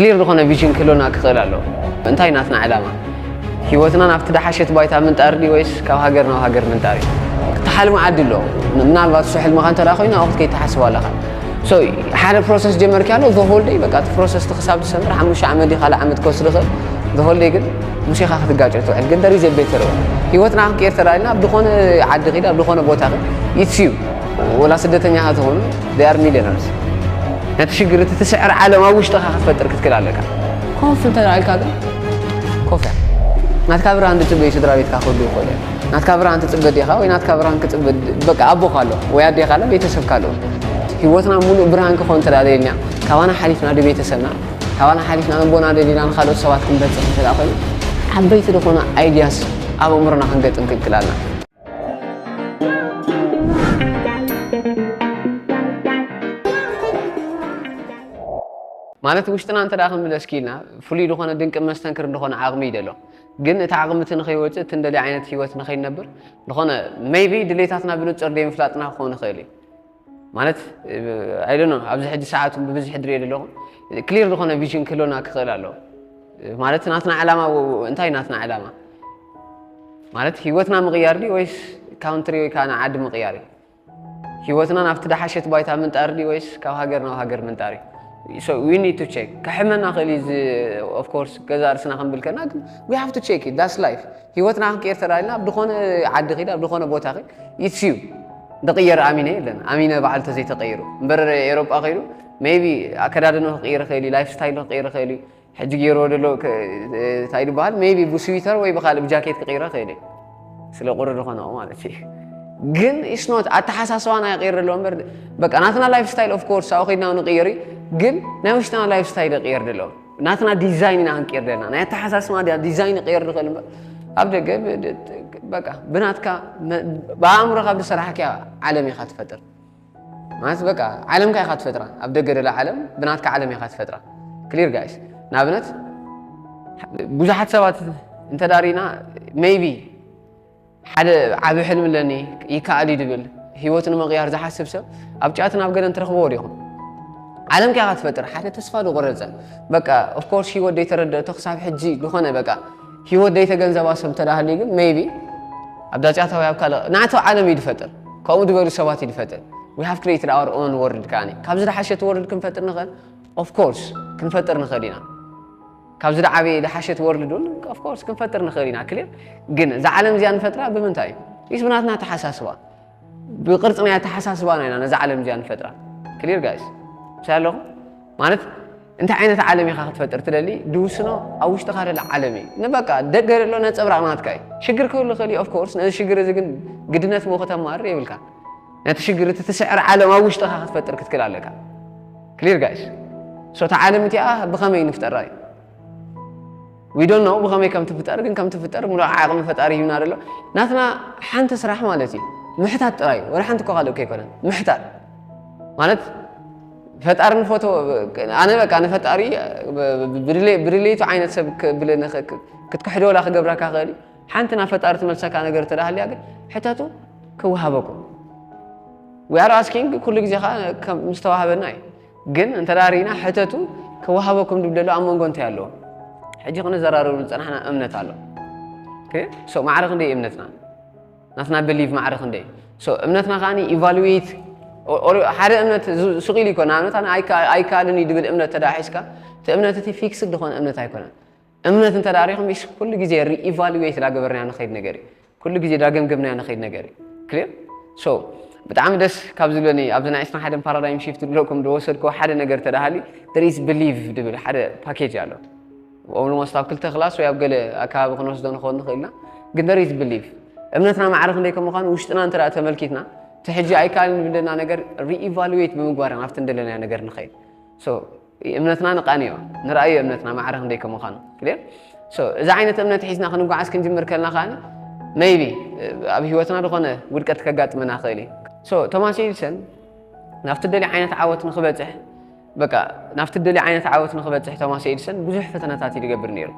ክሊር ዝኾነ ቪዥን ክህልወና ክኽእል ኣለዎ። እንታይ ናትና ዕላማ? ህይወትና ናብቲ ደሓሸት ባይታ ምንጣር ድዩ ወይስ ካብ ሃገር ናብ ሃገር ምንጣር እዩ? ትሓልሞ ዓዲ ኣሎ። ምናልባት እሱ ሕልምኻ እንተ ደኣ ኮይኑ ኣብኡ ክትከይድ ትሓስብ ኣለኻ። So ሓደ ፕሮሰስ ጀመርኪ ኣሎ፣ the whole day በቃ እቲ ፕሮሰስ እቲ ክሳብ ዝሰምር ሓሙሽተ ዓመት ድዩ ካልእ ዓመት ክወስድ ይኽእል። The whole day ግን ምስ ኢኻ ክትጋጨ ትውዕል። ግን there is a better way። ህይወትና ክንቅየር ተደኣ ኢልና ኣብ ዝኾነ ዓዲ ኺድ፣ ኣብ ዝኾነ ቦታ ኺድ፣ it's you። ወላ ስደተኛ ክትኾኑ they are millionaires። ነቲ ሽግር እቲ ትስዕር ዓለም ኣብ ውሽጥኻ ክትፈጥር ክትክእል ኣለካ። ኮፍ እንተ ደኣ ኢልካ ግን ኮፍ እያ። ናትካ ብርሃን ትጽበ እዩ ስድራ ቤትካ ክህሉ ይኽእል እዩ። ናትካ ብርሃን ትጽበ ዲኻ ወይ ናትካ ብርሃን ክጽበ ድ-፣ በቃ ኣቦኻ ኣሎ ወይ ኣዴኻ ኣሎ ቤተሰብካ ኣሎ። ህይወትና ሙሉእ ብርሃን ክኾን እንተ ደኣ ደሊና ካባና ሓሊፍና ንቤተሰብና፣ ካባና ሓሊፍና ንቦና ደሊና ንኻልኦት ሰባት ክንበጽሕ እንተ ደኣ ኮይኑ ዓበይቲ ዝኾነ ideas ኣብ ኣእምሮና ክንገጥም ክንክእል ኣለና። ማለት ውሽጥና እንተ ደኣ ክንምለስ ኪኢልና ፍሉይ ዝኾነ ድንቂ መስተንክር ዝኾነ ዓቕሚ እዩ ዘሎ። ግን እቲ ዓቕሚ እቲ ንኸይወጽእ እቲ እንደልዮ ዓይነት ህይወት ንኸይንነብር ዝኾነ maybe ድሌታትና ብንጹር ዘይምፍላጥና ክኸውን ይኽእል እዩ። ማለት I don't know ኣብዚ ሕጂ ሰዓት ብብዝሒ ድሪኦ ዘለኹ ክሊር ዝኾነ ቪዥን ክህልወና ክኽእል ኣለዎ። ማለት ናትና ዕላማ እንታይ ናትና ዕላማ? ማለት ህይወትና ምቕያር ድዩ ወይስ ካውንትሪ ወይ ከዓ ዓዲ ምቕያር እዩ? ህይወትና ናብቲ ደሓሸት ባይታ ምንጣር ድዩ ወይስ ካብ ሃገር ናብ ሃገር ምንጣር እዩ? So we need to check። ከሕመና ክእል እዩ እዚ of course ገዛ ርስና ክንብል ከና ግን we have to check it, that's life። ህይወትና ክንቅየር ተዳሊና ኣብ ዝኾነ ዓዲ ኺድ ኣብ ዝኾነ ቦታ ኺድ it's you። ዝቕየር ኣሚነ የለን ኣሚነ በዓል ተዘይተቐይሩ እምበር ኤሮጳ ኸይዱ maybe ኣከዳድኖ ክቕይር ኽእል እዩ፣ ላይፍ ስታይል ክቕይር ኽእል እዩ። ሕጂ ገይርዎ ዘሎ እንታይ ዝበሃል maybe ብስዊተር ወይ ብካልእ ብጃኬት ክቕይሮ ክእል እዩ። ስለ ቁሪ ዝኾነ ማለት እዩ። ግን it's not ኣተሓሳስባና ይቕየር ዘሎ እምበር በቃ ናትና ላይፍ ስታይል of course ኣብኡ ኸይድና ንቕየር እዩ። ግን ናይ ውሽጥና ላይፍ ስታይል ይቕየር ዘሎ ናትና ዲዛይን ኢና ክንቅየር ዘለና ናይ ኣተሓሳስባ ዲዛይን ይቕየር ንኽእል እምበር ኣብ ደገ በቃ ብናትካ ብኣእምሮኻ ብዝሰራሕክያ ዓለም ኢኻ ትፈጥር። ማለት በቃ ዓለምካ ኢኻ ትፈጥራ ኣብ ደገ ደላ ዓለም ብናትካ ዓለም ኢኻ ትፈጥራ። ክሊር ጋይስ ንኣብነት ብዙሓት ሰባት እንተዳሪና maybe ሓደ ዓብ ሕልሚ ኣለኒ ይከኣል እዩ ድብል ህይወት ንምቕያር ዝሓስብ ሰብ ኣብ ጫት ናብ ገለ እንትረኽብዎ ዲኹም ዓለምካ ኢኻ ትፈጥር ሓደ ተስፋ ዝቆረፀ በቃ of course ህይወት ዘይተረደእቶ ክሳብ ሕጂ ዝኾነ በቃ ህይወት ዘይተገንዘባ ሰብ እንተዳሃልዩ ግን maybe ኣብ ዳጫታዊ ኣብ ካልእ ናቱ ዓለም እዩ ዝፈጥር ከምኡ ዝበሉ ሰባት እዩ ዝፈጥር። We have created our own world ከዓኒ ካብዚ ዝሓሸት ወርልድ ክንፈጥር ንኽእል of course ክንፈጥር ንኽእል ኢና። ካብዚ ዝዓበየ ዝሓሸት ወርልድ እውን of course ክንፈጥር ንኽእል ኢና ክሊር። ግን እዛ ዓለም እዚኣ ንፈጥራ ብምንታይ እዩ? ይስ ብናትና ኣተሓሳስባ ብቅርፂ ናይ ኣተሓሳስባና ኢና ነዛ ዓለም እዚኣ ንፈጥራ። ክሊር ጋይስ ምሳይ ኣለኹም ማለት እንታይ ዓይነት ዓለም ኢኻ ክትፈጥር ትደሊ ድውስኖ ኣብ ውሽጥኻ ደለ ዓለም እዩ ንበቃ ደገ ደሎ ነፀብራቕ ናትካ እዩ። ሽግር ክህሉ ክእል of course ነዚ ሽግር እዚ ግን ግድነት ምኡ ከተማርር የብልካ። ነቲ ሽግር እቲ ትስዕር ዓለም ኣብ ውሽጥኻ ክትፈጥር ክትክእል ኣለካ። ክሊር ጋይስ ሶታ ዓለም እቲኣ ብኸመይ ንፍጠራ እዩ? We don't know ብኸመይ ከም ትፍጠር ግን ከም ትፍጠር ሙሉእ ዓቕሚ ፈጣሪ ሂብና ደሎ። ናትና ሓንቲ ስራሕ ማለት እዩ ምሕታት ጥራይ ወላ ሓንቲ እኮ ካልእ እኮ ኣይኮነን ምሕታት ማለት ፈጣሪ ንፈቶ ኣነ በቃ ንፈጣሪ ብድሌቱ ዓይነት ሰብ ክትክሕዶ ወላ ክገብረካ ክእል እዩ። ሓንቲ ናብ ፈጣሪ ትመልሰካ ነገር ተዳሃልያ ግን ሕተቱ ክወሃበኩም። We are asking ኩሉ ግዜ ከዓ ምስተዋሃበና እዩ። ግን እንተ ርኢና ሕተቱ ክወሃበኩም ድብል ዘሎ ኣብ መንጎ እንታይ ኣለዎ? ሕጂ ክንዘራረቡ ዝፀናሕና እምነት ኣሎ። ማዕረ ክንደይ እምነትና ናትና ብሊቭ ማዕረ ክንደይ እምነትና ከዓ ኢቫሉዌት ሓደ እምነት ሱቕ ኢሉ ይኮን ንኣብነት ኣይከኣልን እዩ ድብል እምነት ተዳ ሒዝካ እቲ እምነት እቲ ፊክስድ ዝኾነ እምነት ኣይኮነን። እምነት እንተ ሪኹም ስ ኩሉ ግዜ ሪኢቫሉዌት ዳገበርና ንኸይድ ነገር እዩ። ኩሉ ግዜ ዳገምገምና ንኸይድ ነገር እዩ። ክሊር ሶ ብጣዕሚ ደስ ካብ ዝብለኒ ኣብዚ ናይ ዕስራን ሓደን ፓራዳይም ሺፍት ዝብለኩም ዝወሰድክዎ ሓደ ነገር ተዳሃሊ there is believe ድብል ሓደ ፓኬጅ ኣሎ። ኦልሞስት ኣብ ክልተ ክላስ ወይ ኣብ ገለ ኣከባቢ ክንወስዶ ንኸውን ንኽእልና ግን there is believe እምነትና ማዕረ ክንደይ ከም ምዃኑ ውሽጥና እንተ ተመልኪትና እቲ ሕጂ ኣይከኣልን ዝብለና ነገር ሪኢቫሉዌት ብምግባር ናብቲ እንደለናዮ ነገር ንኸይድ። እምነትና ንቃንዮ ንርኣዮ እምነትና ማዕረ ክንደይ ከም ምዃኑ ክሊር። እዛ ዓይነት እምነት ሒዝና ክንጓዓዝ ክንጅምር ከልና ከዓ maybe ኣብ ህይወትና ዝኾነ ውድቀት ከጋጥመና ክእል እዩ። ቶማስ ኤዲሰን ናብቲ ደልዮ ዓይነት ዓወት ንክበፅሕ በቃ ናብቲ ደልዮ ዓይነት ዓወት ንክበፅሕ ቶማስ ኤዲሰን ብዙሕ ፈተነታት እዩ ዝገብር ነይሩ።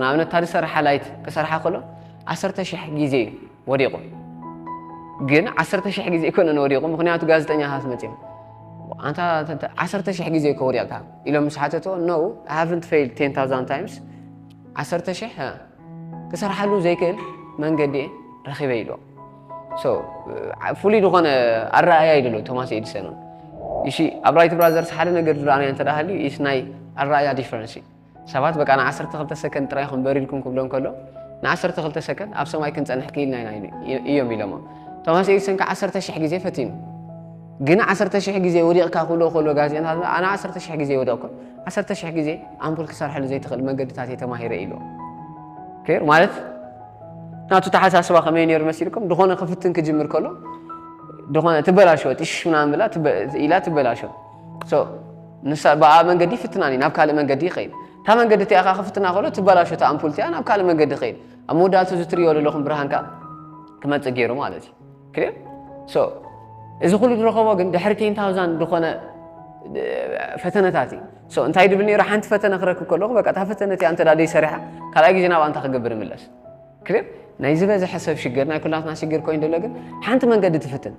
ንኣብነት እታ ዝሰርሓ ላይት ክሰርሓ ከሎ ዓሰርተ ሽሕ ግዜ እዩ ወዲቑ። ግን ዓሰርተ ሽሕ ግዜ ኣይኮነን ወዲቑ ምክንያቱ ጋዜጠኛታት መፅዮም ኣንታ ዓሰርተ ሽሕ ግዜ እኮ ወዲቕካ ኢሎም ምስ ሓተቶ፣ no, I haven't failed ten thousand times። ዓሰርተ ሽሕ ክሰርሓሉ ዘይክእል መንገዲ ረኺበ ኢሉ። ፍሉይ ዝኾነ ኣረኣያ ይደሎ ቶማስ ኤዲሰን። እሺ፣ ኣብ ራይት ብራዘርስ ሓደ ነገር ዝረኣናዮ እንተ ሃልዩ ኢስ ናይ ኣረኣያ ዲፈረንስ እዩ። ሰባት በቃ ን12 ሰከንድ ጥራይ ኢኹም በሪርኩም ክብሎም ከሎ፣ ን12 ሰከንድ ኣብ ሰማይ ክንጸንሕ ክኢልና ኢና እዮም ኢሎሞ። ቶማስ ኤዲሰን ከ ዓሰርተ ሽሕ ግዜ ፈቲኑ። ግን ዓሰርተ ሽሕ ግዜ ወዲቕካ ክብሎ ከሎ ጋዜጠኛታት ኣነ ዓሰርተ ሽሕ ግዜ ወደቕኩ፣ ዓሰርተ ሽሕ ግዜ ኣምፑል ክሰርሐሉ ዘይትኽእል መንገድታት እየ ተማሂረ ኢሉ። ክሊር ማለት ናቱ ተሓሳስባ ከመይ ነይሩ መሲልኩም? ዝኾነ ክፍትን ክጅምር ከሎ ዝኾነ ትበላሸወ ጢሽ ምናምን ብላ ኢላ ትበላሸወ። ንሳ ብኣ መንገዲ ይፍትና ናብ ካልእ መንገዲ ይኸይድ። እታ መንገዲ እቲኣ ከዓ ክፍትና ከሎ ትበላሸወ እታ ኣምፑል እቲኣ ናብ ካልእ መንገዲ ይኸይድ። ኣብ መወዳእቱ እዚ ትሪኦ ዘለኹም ብርሃን ከዓ ክመፅእ ገይሩ ማለት እዩ። ክሊር? እዚ ኩሉ ዝረኸቦ ግን ድሕሪ ቴን ታውዛንድ ዝኾነ ፈተነታት እዩ። እንታይ ድብል ነይሩ? ሓንቲ ፈተነ ክረክብ ከለኹ በቃ እታ ፈተነ እቲኣ እንተ ደይሰሪሓ ካልኣይ ግዜ ናብኣ እንታይ ክገብር ይምለስ? ክሊር? ናይ ዝበዝሐ ሰብ ሽግር፣ ናይ ኩላትና ሽግር ኮይኑ ዘሎ ግን ሓንቲ መንገዲ ትፍትን።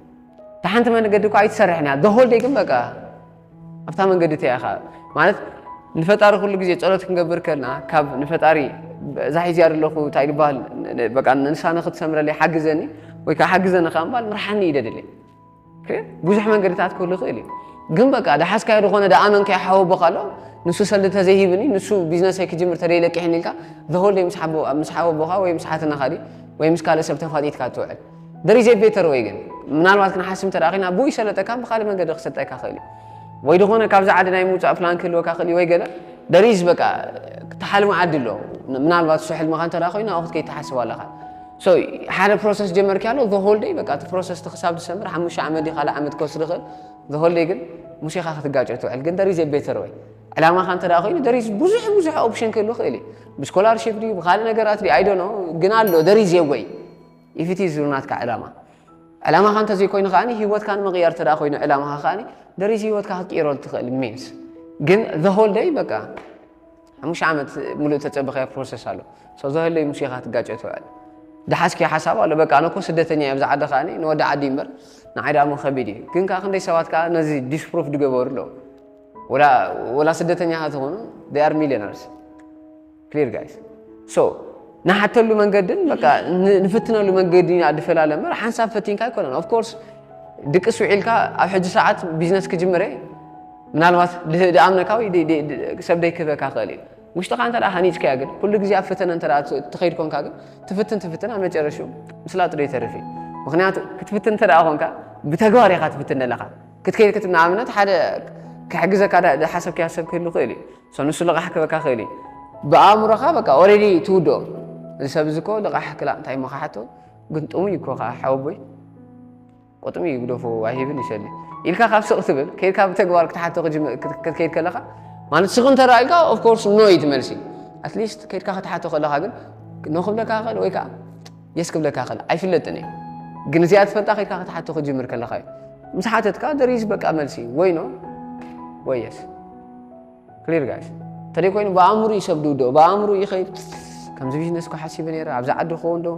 እታ ሓንቲ መንገዲ እኳ ኣይትሰርሕን እያ። The whole day ግን በቃ ኣብታ መንገዲ እቲኣ ኢኻ ማለት ንፈጣሪ ኩሉ ግዜ ጸሎት ክንገብር ከልና ካብ ንፈጣሪ እዛ ሒዝያ ዘለኹ እንታይ ይበሃል በቃ ንሳ ንክትሰምረለይ ሓግዘኒ ወይ ከዓ ሓግዘኒ ከዓ እምበኣር ምርሓኒ እዩ ደድልየ። ብዙሕ መንገድታት ክህሉ ይኽእል እዩ። ግን በቃ ደሓስካዮ ዝኾነ ደኣ መን ከይሓወቦካ ኣሎ ንሱ ሰልዲ ተዘይሂብኒ ንሱ ቢዝነሰይ ክጅምር ተደይለቅሕኒ ኢልካ the whole day ምስ ሓቦ- ምስ ሓወቦኻ ወይ ምስ ሓትነኻ ድዩ ወይ ምስ ካልእ ሰብ ተፋጢጥካ ትውዕል። There is a better way ግን ምናልባት ክንሓስብ እንተ ደኣ ኮይና ብኡ ይሰለጠካ ብኻልእ መንገዲ ክሰልጠካ ይኽእል እዩ። ወይ ዝኾነ ካብዚ ዓዲ ናይ ምውፃእ ፕላን ክህልወካ ይኽእል እዩ ወይ ገለ there is በቃ ትሓልሞ ዓዲ ኣሎ። ምናልባት እሱ ሕልምኻ እንተ ደኣ ኮይኑ ኣብኡ ክትከይድ ትሓስብ ኣለኻ። So ሓደ ፕሮሰስ ጀመርኪ ኣሎ the whole day በቃ እቲ ፕሮሰስ እቲ ክሳብ ዝሰምር ሓሙሽተ ዓመት ድዩ ካልእ ዓመት ክወስድ ይኽእል። The whole day ግን ሙሴኻ ክትጋጨ ትውዕል ግን there is a better way። ዕላማኻ እንተ ደኣ ኮይኑ there is ብዙሕ ብዙሕ ኦፕሽን ክህሉ ይኽእል እዩ። ብስኮላርሺፕ ድዩ ብካልእ ነገራት ድዩ I don't know ግን ኣሎ there is a way። If it is ናትካ ዕላማ ዕላማኻ እንተዘይኮይኑ ከዓኒ ህይወትካ ንምቕያር እንተ ደኣ ኮይኑ ዕላማኻ ከዓኒ there is ህይወትካ ክትቅይሮ ትኽእል ሚንስ ግን the whole day በቃ ሓሙሽተ ዓመት ሙሉእ ተጸበኻዮ ፕሮሰስ ኣሎ። So ዘህለይ ሙሴኻ ትጋጨ ትውዕል። ደሓስኪ ሓሳብ ኣሎ በቃ ኣነ እኮ ስደተኛ እየ ኣብዚ ዓዲ ከዓኒ ንወዲ ዓዲ እምበር ንዓይ ደኣ እሞ ከቢድ እዩ። ግን ከኣ ክንደይ ሰባት ከኣ ነዚ ዲስፕሩፍ ዝገበሩ ኣለዉ። ወላ ወላ ስደተኛ ከኣ ትኾኑ they are millionaires። Clear guys። So ንሓተሉ መንገድን በቃ ን- ንፍትነሉ መንገዲ ኢና ድፈላለ እምበር ሓንሳብ ፈቲንካ ኣይኮነን። Of course ድቅስ ውዒልካ ኣብ ሕጂ ሰዓት ቢዝነስ ክጅምር እየ ምናልባት ድህ- ድኣምነካ ወይ ድ- ድ- ድ- ሰብ ደይክህበካ ክእል እዩ። ውሽጥኻ እንተ ደኣ ሃኒፅካያ ግን ኩሉ ግዜ ኣብ ፈተነ እንተ ደኣ ት- ትኸይድ ኮንካ ግን ትፍትን ትፍትን ኣብ መጨረሽኡ ምስላጡ ዶ ይተርፍ እዩ። ምክንያቱ ክትፍትን እንተ ደኣ ኮንካ ብተግባር ኢኻ ትፍትን ዘለኻ። ክትከይድ ክት ንኣብነት ሓደ ክሕግዘካ ዳ- ዝሓሰብካዮ ሰብ ክህሉ ክእል እዩ። So ንሱ ልቓሕ ክበካ ክእል እዩ። ብኣእምሮኻ በቃ ኦሬዲ ትውድኦ። እዚ ሰብ እዚ እኮ ልቓሕ ክላ እንታይ እሞ ክሓቶ ግን ጥሙይ እኮ ከዓ ሓወቦይ ቁጥሚ ይግደፎ ኣይሂብን ይሰሊ ኢልካ ካብ ስቕ ትብል ከይድካ ብተግባር ክትሓቶ ክትከይድ ከለኻ ማለት ስቕ እንተ ኢልካ ኦፍኮርስ ኖ እዩ ትመልሲ። ኣትሊስት ከይድካ ክትሓቶ ከለኻ ግን ኖ ክብለካ ክእል ወይ ከዓ የስ ክብለካ ክእል ኣይፍለጥን እዩ። ግን እዚኣ ትፈልጣ ከይድካ ክትሓቶ ክጅምር ከለኻ እዩ። ምስ ሓተትካ ደሪዝ በቃ መልሲ ወይ ኖ ወይ የስ። ክሊር ጋይስ። እንተደይ ኮይኑ ብኣእምሩ እዩ ሰብ ድውድኦ ብኣእምሩ እዩ ይኸይድ። ከምዚ ቢዝነስ እኮ ሓሲበ ነይረ ኣብዚ ዓዲ ክኸውን ዶ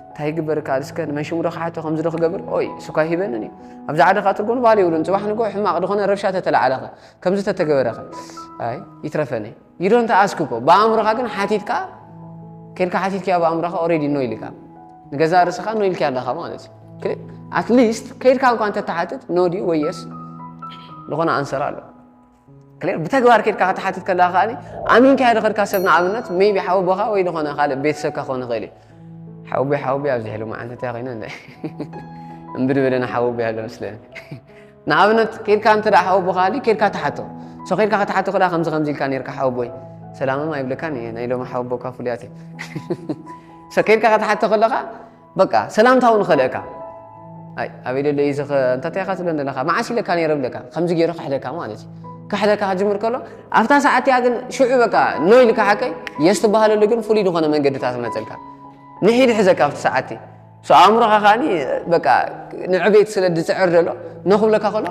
እንታይ ይግበር ይከኣል እስከ ንመን ሽሙ ዶ ክሓቶ ከምዚ ዶ ክገብር ኦይ እሱ እኳ ኣይሂበንን እዩ። ኣብዚ ዓዲ ከኣ ትርጉም ባል የብሉን ጽባሕ ንግሆ ሕማቕ ዝኾነ ረብሻ ተተለዓለኸ ከምዚ ተተገበረኸ ኣይ ይትረፈኒ። You don't ask እኮ ብኣእምሮኻ ግን ሓቲትካ ከይድካ ሓቲትካዮ ብኣእምሮኻ ኦሬዲ ኖ ኢልካ ንገዛእ ርእስኻ ኖ ኢልካዮ ኣለኻ ማለት እዩ። ኣትሊስት ከይድካ እንኳ እንተተሓትት ኖ ድዩ ወይ የስ ዝኾነ ኣንሰር ኣሎ። ክሊር ብተግባር ከድካ ክትሓትት ከለካ ከኣ ኣሚንካ ድኸድካ ሰብ ንኣብነት ሜቢ ሓወቦኻ ወይ ዝኾነ ካልእ ቤተሰብካ ክኾን ይኽእል እዩ። ሓወቦይ ሓወቦይ ኣብዚ ሕሉ መዓልቲ እንታይ ኮይነ እንደ እምብድ በለና ሓወቦይ ኣሎ መስለኒ። ንኣብነት ከድካ እንተ ደኣ ሓወቦኻ ኣሊ ከድካ ትሓቶ። ሶ ከድካ ክትሓቶ ከዳ ከምዚ ከምዚ ኢልካ ነርካ ሓወቦይ ሰላምም ኣይብለካን እየ ናይ ሎሚ ሓወቦካ ፍሉያት እየ። ሶ ከድካ ክትሓቶ ከለኻ በቃ ሰላምታ እውን ኸልእካ ኣይ ኣበይ ደሎ እዩ ዝኸ እንታታይ ኢኻ ትብለን ዘለኻ መዓስ ኢለካ ነይረ ብለካ ከምዚ ገይሩ ክሕደካ ማለት እዩ። ክሕደካ ክጅምር ከሎ ኣብታ ሰዓት እያ ግን ሽዑ በቃ ኖ ኢልካ ሓቀይ የስ ትበሃለሉ ግን ፍሉይ ዝኾነ መንገድታት መፀልካ ንሒድ ሕዘካ ኣብቲ ሰዓት ሶ ኣእምሮኻ ከዓኒ በቃ ንዕቤት ስለ ዝፅዕር ዘሎ ኖ ክብለካ ከሎ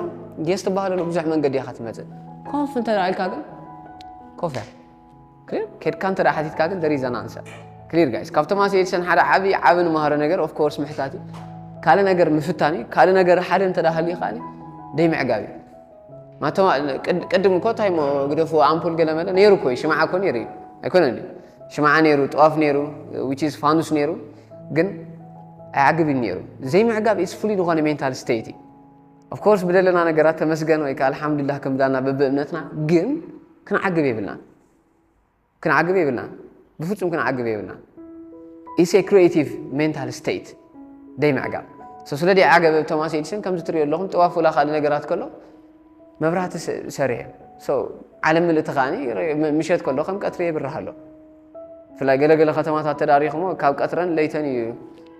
የስ ትበሃለሉ ብዙሕ መንገዲ ኢኻ ትመፅእ ኮፍ እንተ ኢልካ ግን ኮፍ እያ ክሊር ከድካ እንተ ሓቲትካ ግን there is an answer ክሊር ጋይስ ካብ ቶማስ ኤዲሰን ሓደ ዓብዪ ዓብዪ ንመሃሮ ነገር of course ምሕታት እዩ ካልእ ነገር ምፍታን እዩ ካልእ ነገር ሓደ እንተ ሃልዩ ከዓኒ ደይ ምዕጋብ እዩ ማተማ ቅድም እኮ እንታይ ሞ ግደፍዎ ኣምፑል ገለ መለ ነይሩ እኮ እዩ። ሽምዓ እኮ ነይሩ እዩ ኣይኮነን ድዩ? ሽምዓ ነይሩ፣ ጥዋፍ ነይሩ፣ which is ፋኑስ ነይሩ፣ ግን ኣይዓግብን ነይሩ። ዘይምዕጋብ ኢስ ፍሉይ ዝኾነ ሜንታል ስቴት እዩ። ኦፍኮርስ ብደለና ነገራት ተመስገን ወይ ከዓ ኣልሓምዱሊላህ ከምዳና በብእምነትና፣ ግን ክንዓግብ የብልናን። ክንዓግብ የብልናን። ብፍጹም ክንዓግብ የብልናን። ኢስ ክሪኤቲቭ ሜንታል ስቴት ደይ ምዕጋብ። ሶ ስለ ደይ ዓገበ ቶማስ ኤዲሰን ከምዚ ትሪኦ ኣለኹም ጥዋፍ ወላ ካልእ ነገራት ከሎ መብራህቲ ሰሪሐ። ዓለም ምልእቲ ከዓኒ ምሸት ከሎ ከም ቀትሪ የብርህ ኣሎ። ብፍላይ ገለገለ ከተማታት ተዳሪኹሞ ካብ ቀትረን ለይተን እዩ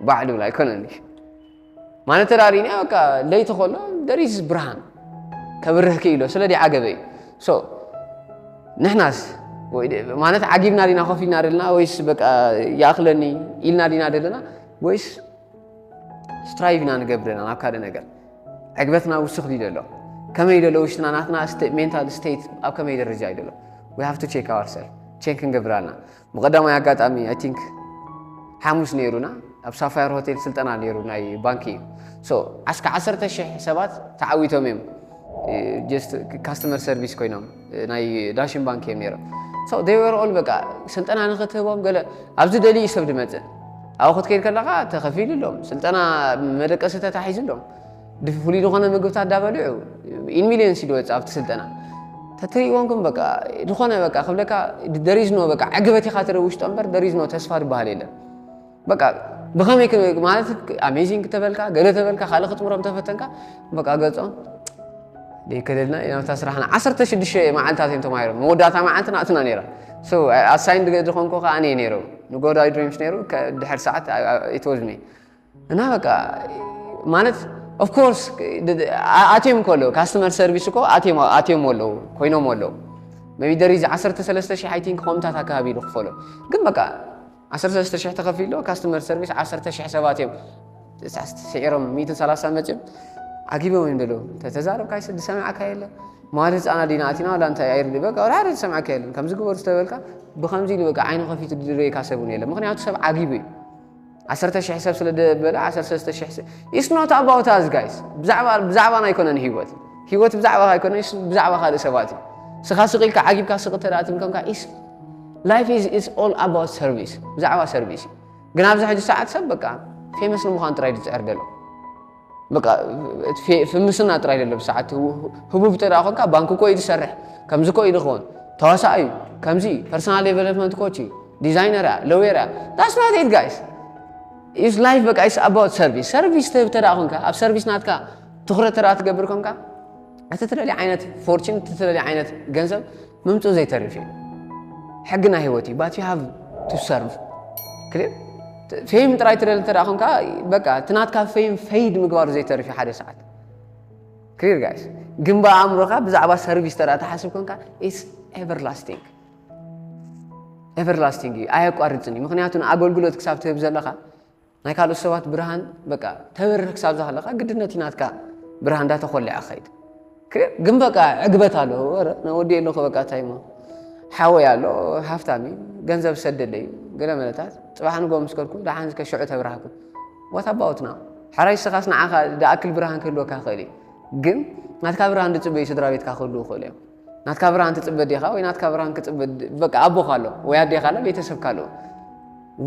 ባዕሉ ብላ ኣይኮነን። ማለት ተዳሪና በቃ ለይቲ ከሎ ደሪዝ ብርሃን ከብርህ ክኢሎ ስለ ዲዓገበ እዩ። ንሕናስ ማለት ዓጊብና ዲና ኮፍ ኢልና ደለና ወይስ በቃ ይኣኽለኒ ኢልና ዲና ደለና ወይስ ስትራይቭ ኢና ንገብር ኢና ናብ ካልእ ነገር? ዕግበትና ውስኽ ድዩ ዘሎ? ከመይ ዘሎ ውሽጥና ናትና ሜንታል ስቴት ኣብ ከመይ ደረጃ እዩ ዘሎ? We have to check ourselves. ቼክ ክንገብር ኣለና። ብቐዳማይ ኣጋጣሚ ኣይ ቲንክ ሓሙስ ነይሩና ኣብ ሳፋየር ሆቴል ስልጠና ነይሩ ናይ ባንኪ እዩ። ሶ ዓስካ ዓሰርተ ሽሕ ሰባት ተዓዊቶም እዮም። ጀስት ካስተመር ሰርቪስ ኮይኖም ናይ ዳሽን ባንክ እዮም ነይሮም። ሶ they were all በቃ ስልጠና ንክትህቦም ገለ ኣብዚ ደልዩ ሰብ ድመፅእ ኣብኡ ክትከይድ ከለካ ተኸፊሉ ኣሎም ስልጠና መደቀሲ ተታሒዙ ኣሎም ፍሉይ ዝኾነ ምግብታት ዳበልዑ ኢን ሚሊየንስ ይድወፅ ኣብቲ ስልጠና ተትሪእዎም ግን በቃ ዝኾነ በቃ ክብለካ ደሪዝኖ በቃ ዕግበት ኢኻ ትርኢ ውሽጦ እምበር ደሪዝኖ ተስፋ ዝበሃል የለን። በቃ ብኸመይ ማለት ኣሜዚንግ ተበልካ ገለ ተበልካ ካልእ ክትምሮም ተፈተንካ በቃ ገጾም ደይከለልና ናብታ ስራሕና ዓሰርተ ሽዱሽተ መዓልታት እዮም ተማሂሮም መወዳእታ መዓልቲ ናትና ነይራ። ኣሳይንድ ዝኾንኮ ከዓ ኣነ ነይረ ንጎዳይ ድሪምስ ነይሩ ድሕር ሰዓት ኢትወዝኒ እና በቃ ማለት ኦፍኮርስ ኣትዮም ከሎ ካስተመር ሰርቪስ እኮ ኣትዮም ኣለዉ ኮይኖም ኣለዉ ቢ ደሪዝ ዓሰርተ ሰለስተ ሺሕ ኣይ ቲንክ ከምታት ኣካባቢ ኢሉ ክፈሎ ግን በቃ ዓሰርተ ሰለስተ ሺሕ ተኸፊሎ ካስተመር ሰርቪስ ዓሰርተ ሺሕ ሰባት እዮም ስዒሮም ሚእትን ሰላሳ መፅዮም ዓጊቦም እዮም ደለዉ ተተዛረብካ ይስድ ሰማዕካ የለ መዋል ህፃና ዲና ኣቲና ዋላ እንታይ ኣይርድ በቃ ወላ ሓደ ዝሰምዐካ የለን ከምዚ ግበሩ ዝተበልካ ብኸምዚ ኢሉ በቃ ዓይኑ ከፊቱ ድርየካ ሰብ እውን የለን ምክንያቱ ሰብ ዓጊቡ እዩ ዓሰርተ ሽሕ ሰብ ስለ ደበለ ዓሰርተ ሰለስተ ሽሕ ሰብ it's not about us guys ብዛዕባና ኣይኮነን ህይወት ህይወት ብዛዕባኻ ኣይኮነን ብዛዕባ ካልእ ሰባት እዩ ስኻ ስቕ ኢልካ ዓጊብካ ስቕ ተደኣ ትብል ከምካ is life is is all about service ብዛዕባ ሰርቪስ እዩ ግን ኣብዚ ሕጂ ሰዓት ሰብ በቃ ፌመስ ንምዃን ጥራይ ዝፅዕር ደሎ በቃ ፍምስና ጥራይ ደሎ ብሰዓት ህቡብ ተደኣ ኮንካ ባንክ ኮ ኢሉ ዝሰርሕ ከምዚ ኮ ኢሉ ክኾን ተዋሳእ እዩ ከምዚ ፐርሰናል ዴቨሎፕመንት ኮች እዩ ዲዛይነር እያ ለዌር እያ that's not it guys is life በቃ is about service service ትህብ ተደኣ ኮንካ ኣብ ሰርቪስ ናትካ ትኩረት ተደኣ ትገብር ኮንካ እቲ ትደልየ ዓይነት ፎርችን እቲ ትደልየ ዓይነት ገንዘብ ምምፅኡ ዘይተርፍ እዩ ሕጊ ናይ ህይወት እዩ but you have to serve clear ፌም ጥራይ ትደሊ እንተ ኮንካ በቃ እቲ ናትካ ፌም ፈይድ ምግባሩ ዘይተርፍ እዩ ሓደ ሰዓት clear guys ግን ብኣእምሮኻ ብዛዕባ ሰርቪስ ተራ ተሓስብ ኮንካ is everlasting everlasting እዩ ኣየቋርፅን እዩ ምክንያቱ ንኣገልግሎት ክሳብ ትህብ ዘለካ ናይ ካልኦት ሰባት ብርሃን በቃ ተበርህ ክሳብ ዝሃለካ ግድነት እዩ ናትካ ብርሃን እንዳተኮለዐ ኸይድ ግን በቃ ዕግበት ኣሎ ወዲ ኣለኹ በቃ እንታይ ሞ ሓወይ ኣሎ ሃፍታም እዩ ገንዘብ ሰደለ እዩ ገለ መለታት ፅባሕ ንጎ ምስ ከድኩም ደሓን ዝከ ሽዑ ተብራህኩም what about now ሓራይ ስኻስ ንዓኻ ዝኣክል ብርሃን ክህልወካ ይኽእል እዩ ግን ናትካ ብርሃን ዝፅበዩ ስድራ ቤትካ ክህልው ይኽእሉ እዮም ናትካ ብርሃን ትፅበ ዲኻ ወይ ናትካ ብርሃን ክፅበ በቃ ኣቦኻ ኣሎ ወይ ኣዴኻ ኣሎ ቤተሰብካ ኣለዉ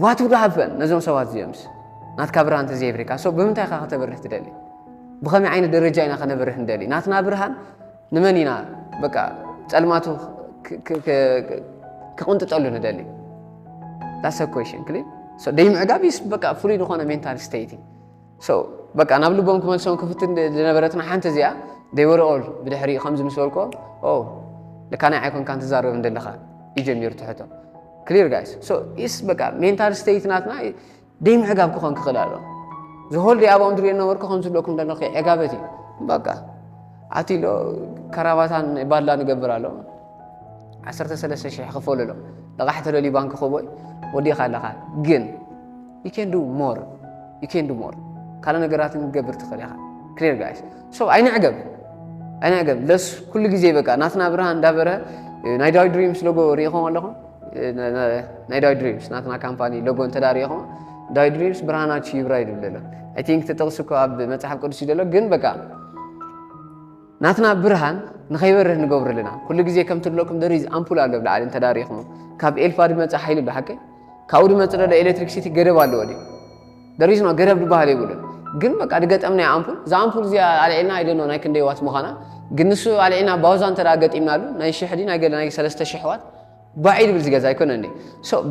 what would happen ነዞም ሰባት እዚኦምስ ናትካ ብርሃን ተዘይብሪካ so ብምንታይ ኢኻ ከተበርህ ትደሊ ብኸመይ ዓይነት ደረጃ ኢና ከነብርህ ንደሊ ናትና ብርሃን ንመን ኢና በቃ ፀልማቱ ክቕንጥጠሉ ንደሊ that's a question clear ደይ ምዕጋብ is በቃ ፍሉይ ዝኾነ ሜንታል ስቴት so በቃ ናብ ልቦም ክመልሶም ክፍትን ዝነበረትና ሓንቲ እዚኣ they were all ብድሕሪኡ ከምዚ ምስ በልኮ ልካ ናይ ኣይኮንካ ትዛረብ እንደለኻ ይጀሚሩ ትሕቶ clear guys so is በቃ ሜንታል ስቴት ናትና ደይ ምዕጋብ ክኾን ክኽእል ኣሎ ዝሆል ደይ ኣብኦም ድሪኦ ነበርኩ ከም ዝብለኩም ደለኹ ዕጋበት እዩ በቃ ኣቲሎ ከራባታን ባላ ንገብር ኣሎ ዓሰርተ ሰለስተ ሽሕ ክፈሉሎ ልቓሕ ተደልዩ ባንክ ክቦይ ወዲኻ ኣለኻ ግን you can do more you can do more ካልእ ነገራትን ክገብር ትኽእል ኢኻ clear guys so ኣይንዕገብ ኣይንዕገብ ለስ ኩሉ ግዜ በቃ ናትና ብርሃን እንዳበረ ናይ ዳዊት ድሪምስ ሎጎ ርኢኹም ኣለኹም ናይ ዳዊት ድሪምስ ናትና ካምፓኒ ሎጎ እንተዳሪኹም ዳዊት ድሪምስ ብርሃናችሁ ይብራ ይብል ዘሎ I think እቲ ጥቕሲ እኮ ኣብ መፅሓፍ ቅዱስ እዩ ዘሎ ግን በቃ ናትና ብርሃን ንኸይበርህ ንገብሩ ኣለና። ኩሉ ግዜ ከም ትብለኩም ደሪዝ ኣምፑል ኣሎ ብላዕሊ እንተዳሪኹም ካብ ኤልፋ ድመጽእ ሓይሊ ኣሎ ሓቀይ ካብኡ ድመጽእ ዘሎ ኤሌክትሪክሲቲ ገደብ ኣለዎ ድዩ? ደሪዝ ነው ገደብ ዝበሃል የብሉን። ግን በቃ ድገጠምናያ ኣምፑል እዛ ኣምፑል እዚኣ ኣልዒልና ኣይደኖ ናይ ክንደይ ዋት ምዃና ግን ንሱ ኣልዒልና ባውዛ እንተ ገጢምናሉ ናይ ሽሕ ድዩ ናይ ገለ ናይ ሰለስተ ሽሕ ዋት ባዒ ድብል ዝገዛ ኣይኮነን።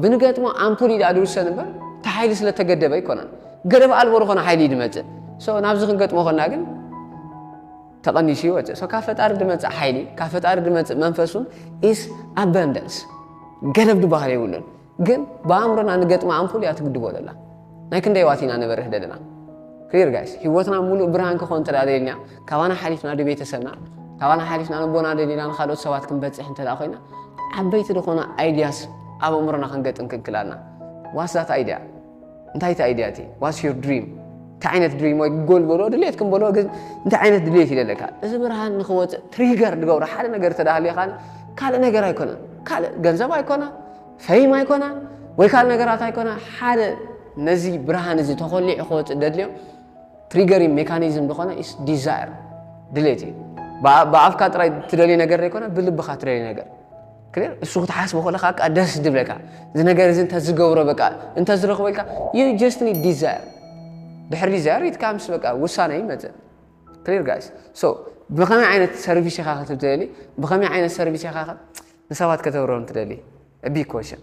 ብንገጥሞ ኣምፑል ኢዳ ድውሰን እምበር እቲ ሓይሊ ስለተገደበ ኣይኮነን። ገደብ ኣልቦ ዝኾነ ሓይሊ ድመጽእ ናብዚ ክንገጥሞ ኮና ግን ተቐኒሱ ይወፅእ። ካብ ፈጣሪ ድመፅእ ሓይሊ ካብ ፈጣሪ ድመፅእ መንፈሱን ኢስ ኣበንደንስ ገደብ ድባህር የብሉን። ግን ብኣእምሮና ንገጥማ ኣምፑል እያ ትግድቦ ዘላ። ናይ ክንደይ ዋት ኢና ነበርህ ዘለና ክሊር ጋይስ ህይወትና ሙሉእ ብርሃን ክኾን እንተ ደሊልና ካባና ሓሊፍና ድቤተሰብና ካባና ሓሊፍና ንቦና ደሊና ንካልኦት ሰባት ክንበፅሕ እንተ ኮይና ዓበይቲ ዝኾነ ኣይድያስ ኣብ ኣእምሮና ክንገጥም ክንክላልና ዋስዛት ኣይድያ እንታይ እቲ ኣይድያ እቲ ዋስ ዩር ድሪም እንታይ ዓይነት ድሪም ወይ ጎል በሎ ድሌት ክንበሎ ግን እንታይ ዓይነት ድሌት ይደለካ እዚ ብርሃን ንክወፅእ ትሪገር ድገብሮ ሓደ ነገር ተዳህልዮ ካል ካልእ ነገር ኣይኮነን ካልእ ገንዘብ ኣይኮነ ፈይም ኣይኮነ ወይ ካልእ ነገራት ኣይኮነ ሓደ ነዚ ብርሃን እዚ ተኮሊዑ ክወፅእ ደድልዮ ትሪገሪንግ ሜካኒዝም ዝኾነ ኢስ ዲዛየር ድሌት እዩ። ብኣፍካ ጥራይ ትደልዮ ነገር ዘይኮነ ብልብኻ ትደልዮ ነገር ክሊር እሱ ክትሓስቦ ከለካ በቃ ደስ ድብለካ እዚ ነገር እዚ እንተ ዝገብሮ በቃ እንተ ዝረኽበልካ you just need desire ድሕሪ ዲዛየር ኢትካምስ በቃ ውሳነ ይመፅእ ክሊር ጋይስ። ብኸመይ ዓይነት ሰርቪስ ኢኻ ክትደሊ ብኸመይ ዓይነት ሰርቪስ ኢኻ ንሰባት ከተብረም ትደሊ ቢግ ኮሽን